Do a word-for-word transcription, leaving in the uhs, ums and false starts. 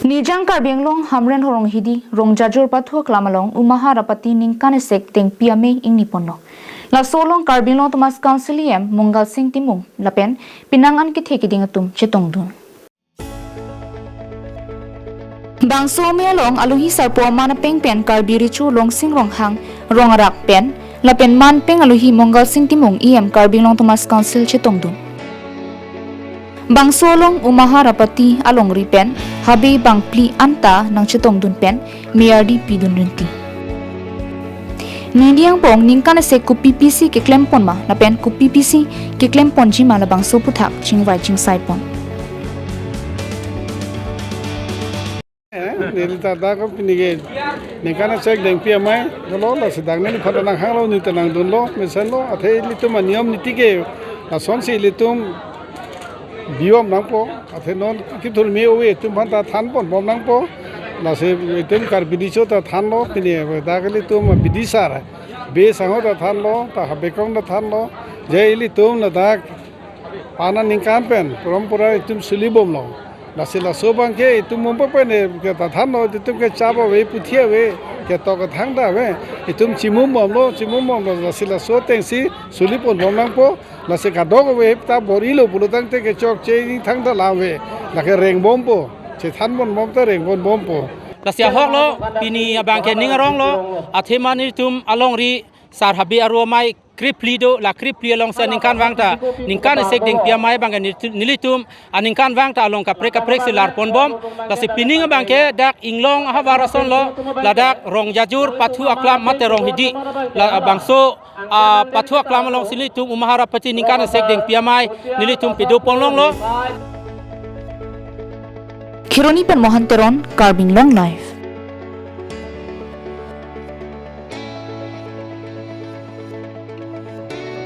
Nijang Karbi Anglong Hamren Horong Hidi, Rongjajur Pathu Aklam along Umahar Apati ningkan esek dengpi amei ingniponlo. Laso along Karbi Anglong Autonomous Council E M Mongal Sing Timung lapen penang an kethe keding atum chetongdun. Bangso amei along alohi sarpo aman apeng pen Karbi Recho Longsing Ronghang Rongarak pen lapen man peng alohi Mongal Sing Timung E M Karbi Anglong Autonomous Council chetongdun. Bangso along Umahar Apati alongri pen habe bangphli anta nangchetongdun pen meyardi pidun rinti. Neli angbong ningkan esek kopi pisi keklempon ma lapen kopi pisi keklemponji ma labangso aputhak chingvai chingsaipon. Eh, neli ta dak ko pinike ningkan esek dengpi amei dolo, lasi dak neliphan ta nanghanglo, neli ta nangdunlo, mesenlo, athe ilitum aniyom niti ke lasonsi ilitum bibom nangpo, athe non kithurmi ove itum aphan ta thanponbom nangpo, lasi itum Karbi Recho ta thanlo, pini dak ilitum bidisar, Bey Sangho ta thanlo, ta Habe Kong ta thanlo, je ilitum ladak pana ningkan pen porompora itum sulibomlo. Lasi laso abangke itum mumpa pen ke ta thanlo, itum ke chap ave, puthi ave, ketok kethang ta ave, itum chimumbomlo, chimumbomlo, lasi laso atengsi suliponbom nangpo, lasi kadokave ta bor-ilo pulotangte kechokche ingthang ta la ave, lake rengbompo, chethanponbom ta rengbompo. Lasi ahoklo, pini abangke ning aronglo, athema nelitum alongri sar habe aru amei krephli do, la krephli alongsi aningkanvang ta ningkan esek dengpi amei abangke nelitu- nelitum aningkanvang ta along kaprek kaprek si larponbom. Lasi pining abangke dak inglong ahavar asonlo, ladak Rongjajur Pathu Aklam mate Rong Hidi, labangso ah, Pathu Aklam alongsi nelitum Umahar Apati ningkan esek dengpi amei nelitum pedoponlonglo. Kheroni pen Mohan Teron, Karbi Anglong Live.